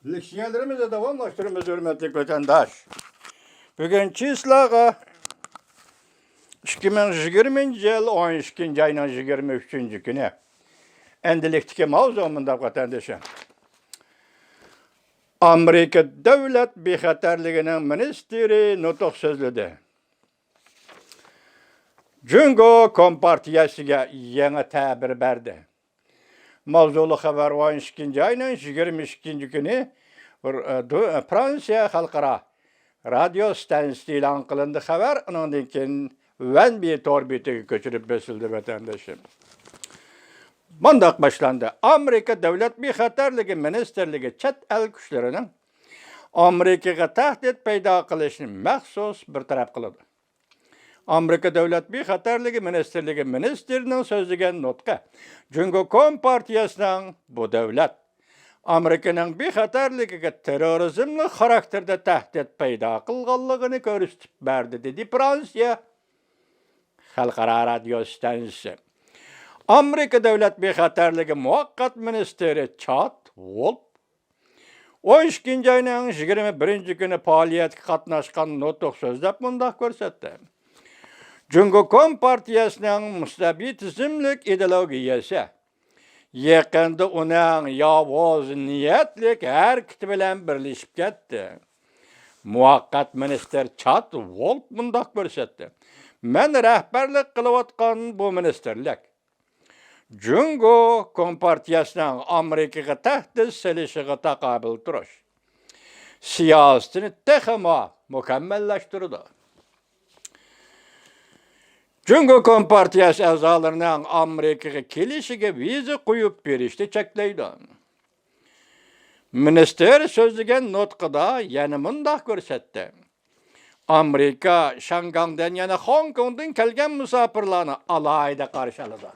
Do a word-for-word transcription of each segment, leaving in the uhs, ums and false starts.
لېكسىيەلىرىمىزنى داۋاملاشتۇرىمىز، ھۆرمەتلىك ۋەتەنداش. بۈگۈن چىسلاغا ئىككى مىڭ يىگىرمىنچى يىل ئون ئىككىنچى ئاينىڭ يىگىرمە ئۈچىنچى كۈنى. ئەمدىلىكتىكى ماۋزۇ مۇنداق، ۋەتەندىشىم. ئامېرىكا دۆلەت بىخەتەرلىكىنىڭ مىنىستىرى نۇتۇق سۆزلىدى. جۇڭگو كومپارتىيەسىگە يېڭى تەبىر بەردى. ماۋزۇلۇق خەۋەر ئون ئىككىنچى ئاينىڭ يىگىرمە ئىككىنچى كۈنى، ئە، دۇ-، ئە، فرانسىيە خەلقئارا رادىيو ستانسىسىدا ئېلان قىلىندى خەۋەر. ئۇنىڭدىن كېيىن ۋەنبى تور بېتىگە كۆچۈرۈپ بېسىلدى، ۋەتەندىشىم. مۇنداق باشلاندى. ئامېرىكا دۆلەت بىخەتەرلىكى مىنىستىرلىكى چەت ئەل كۈچلىرىنىڭ ئامېرىكىغا تەھدىت پەيدا قىلىشنى مەخسۇس بىر تەرەپ قىلىدۇ. ئامېرىكا دۆلەت بىخەتەرلىكى مىنىستىرلىكى مىنىستىرىنىڭ سۆزلىگەن نۇتقى جۇڭگو كومپارتىيەسىنىڭ بۇ دۆلەت ئامېرىكىنىڭ بىخەتەرلىكىگە تېررورىزملىق خاراكتېردا تەھدىت پەيدا قىلغانلىقىنى كۆرسىتىپ بەردى، دېدى فرانسىيە خەلقئارا رادىيو ستانسىسى. ئامېرىكا دۆلەت بىخەتەرلىكى مۇۋەققەت مىنىستىرى چات ۋولپ ئون ئىككىنچى ئاينىڭ يىگىرمە بىرىنچى كۈنى پائالىيەتكە قاتناشقان نۇتۇق سۆزلەپ مۇنداق كۆرسەتتى: جۇڭگو كومپارتىيەسىنىڭ مۇستەبىتىزملىك ئىدېئولوگىيەسى يېقىندا ئۇنىڭ ياۋۇز نىيەتلىك ھەرىكىتى بىلەن بىرلىشىپ كەتتى. مۇۋەققەت مىنىستىر چات ۋولپ مۇنداق كۆرسەتتى: مەن رەھبەرلىك قىلىۋاتقان بۇ مىنىستىرلىك جۇڭگو كومپارتىيەسىنىڭ ئامېرىكىغا تەھدىت سېلىشىغا تاقابىل تۇرۇش سىياسىتىنى تېخىمۇ مۇكەممەللەشتۈرىدۇ. جۇڭگو كومپارتىيەسى ئەزالىرىنىڭ ئامېرىكىغا كېلىشىگە ۋىزا قويۇپ بېرىشنى چەكلەيدۇ. مىنىستىر سۆزلىگەن نۇتقىدا يەنە مۇنداق كۆرسەتتى: ئامېرىكا شاڭگاڭدىن يەنە خوڭكوڭدىن كەلگەن مۇساپىرلارنى ئالاھىدە قارشى ئالىدۇ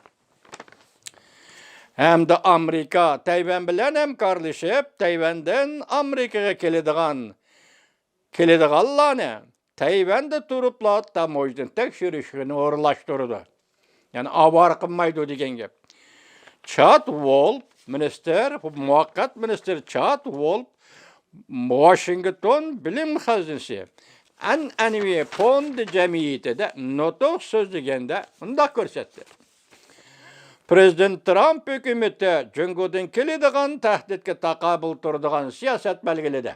ھەمدە ئامېرىكا تەيۋەن بىلەن ھەمكارلىشىپ، تەيۋەندىن ئامېرىكىغا كېلىدىغان، كېلىدىغانلارنى تەيۋەندە تۇرۇپلا تاموژنا تەكشۈرۈشنى ئورۇنلاشتۇرىدۇ. يەنى ئاۋارە قىلمايدۇ دېگەن گەپ. چات ۋولپ مىنىستىر، مۇۋەققەت مىنىستىر چات ۋولپ ۋاشىنگتون بىلىم خەزنىسى ئەنئەنىۋى فوندى جەمئىيىتىدە نۇتۇق سۆزلىگەندە مۇنداق كۆرسەتتى: پىرېزىدېنت ترامپ ھۆكۈمىتى جۇڭگودىن كېلىدىغان تەھدىتكە تاقابىل تۇرىدىغان سىياسەت بەلگىلىدى.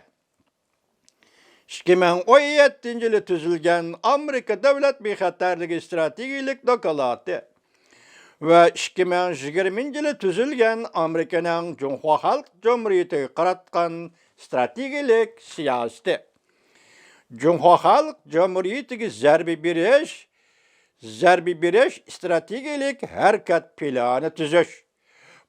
ئىككى مىڭ ئون يەتتىنچى يىلى تۈزۈلگەن ئامېرىكا دۆلەت بىخەتەرلىكى ئىستراتېگىيىلىك دوكلاتى ۋە ئىككى مىڭ يىگىرمىنچى يىلى تۈزۈلگەن ئامېرىكىنىڭ جۇڭخۇا خەلق جۇمھۇرىيىتىگە قاراتقان ئىستراتېگىيىلىك سىياسىتى، جۇڭخۇا خەلق جۇمھۇرىيىتىگە زەربە بېرىش، زەربە بېرىش ئىستراتېگىيىلىك ھەرىكەت پىلانى تۈزۈش.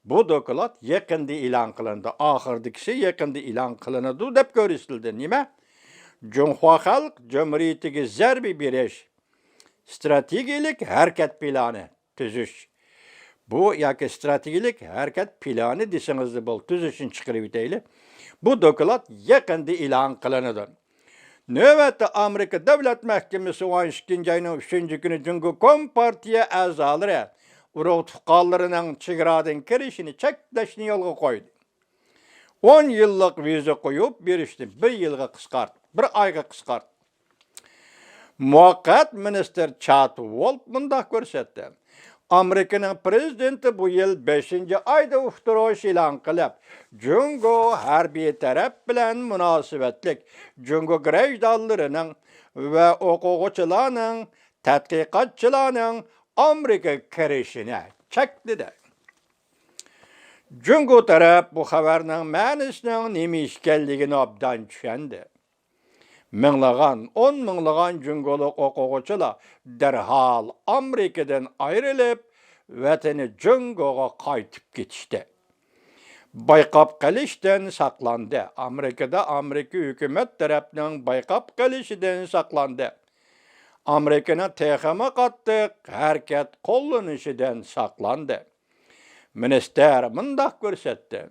بۇ دوكلات يېقىندا ئېلان قىلىنىدۇ. ئاخىرىدىكىسى يېقىندا ئېلان قىلىنىدۇ دەپ كۆرسىتىلدى. نېمە؟ جۇڭخۇا خەلق جۇمھۇرىيىتىگە زەربە بېرىش ئىستراتېگىيىلىك ھەرىكەت پىلانى تۈزۈش. بۇ ياكى ئىستراتېگىيىلىك ھەرىكەت پىلانى دېسىڭىزلا بولدى، تۈزۈشىنى چىقىرىۋېتەيلى. بۇ دوكلات يېقىندا ئېلان قىلىنىدۇ. نۆۋەتتە ئامېرىكا دۆلەت مەھكىمىسى ئون ئىككىنچى ئاينىڭ ئۈچىنچى كۈنى جۇڭگو كومپارتىيە ئەزالىرى، ئۇرۇق تۇغقانلىرىنىڭ چېگرادىن كىرىشىنى چەكلەشنى يولغا قويدى. ئون يىللىق ۋىزا قويۇپ بېرىشنى بىر يىلغا قىسقارتتى، بىر ئايغا قىسقارتتى. مۇۋەققەت مىنىستىر چات ۋولپ مۇنداق كۆرسەتتى: ئامېرىكىنىڭ پىرېزىدېنتى بۇ يىل بەشىنچى ئايدا ئۇقتۇرۇش ئېلان قىلىپ، جۇڭگو ھەربىي تەرەپ بىلەن مۇناسىۋەتلىك جۇڭگو گىرەجدانلىرىنىڭ ۋە ئوقۇغۇچىلارنىڭ، تەتقىقاتچىلارنىڭ ئامېرىكىغا كىرىشىنى چەكلىدى. جۇڭگو تەرەپ بۇ خەۋەرنىڭ مەنىسىنىڭ نېمە ئىكەنلىكىنى ئوبدان چۈشەندى. مىڭلىغان، ئون مىڭلىغان جۇڭگولۇق ئوقۇغۇچىلار دەرھال ئامېرىكىدىن ئايرىلىپ، ۋەتىنى جۇڭگوغا قايتىپ كېتىشتى. بايقاپ قېلىشتىن ساقلاندى. ئامېرىكىدا ئامېرىكا ھۆكۈمەت تەرەپنىڭ بايقاپ قېلىشىدىن ساقلاندى. ئامېرىكىنىڭ تېخىمۇ قاتتىق ھەرىكەت قوللىنىشىدىن ساقلاندى. مىنىستىر مۇنداق كۆرسەتتى: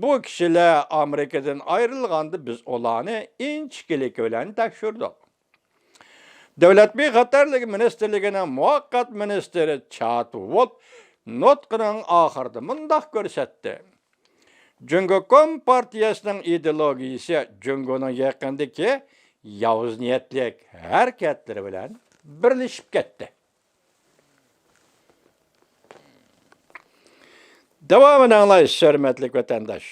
بۇ كىشىلەر ئامېرىكىدىن ئايرىلغاندا، بىز ئۇلارنى ئىنچىكىلىك بىلەن تەكشۈردۇق. دۆلەت بىخەتەرلىكى مىنىستىرلىكىنىڭ مۇۋەققەت مىنىستىرى چات ۋولپ نۇتقىنىڭ ئاخىرىدا مۇنداق كۆرسەتتى: جۇڭگو كومپارتىيەسىنىڭ ئىدېئولوگىيىسى جۇڭگونىڭ يېقىندىكى ياۋۇز نىيەتلىك ھەرىكەتلىرى بىلەن بىرلىشىپ كەتتى. داۋامىنى ئاڭلايسىز، ھۆرمەتلىك ۋەتەنداش.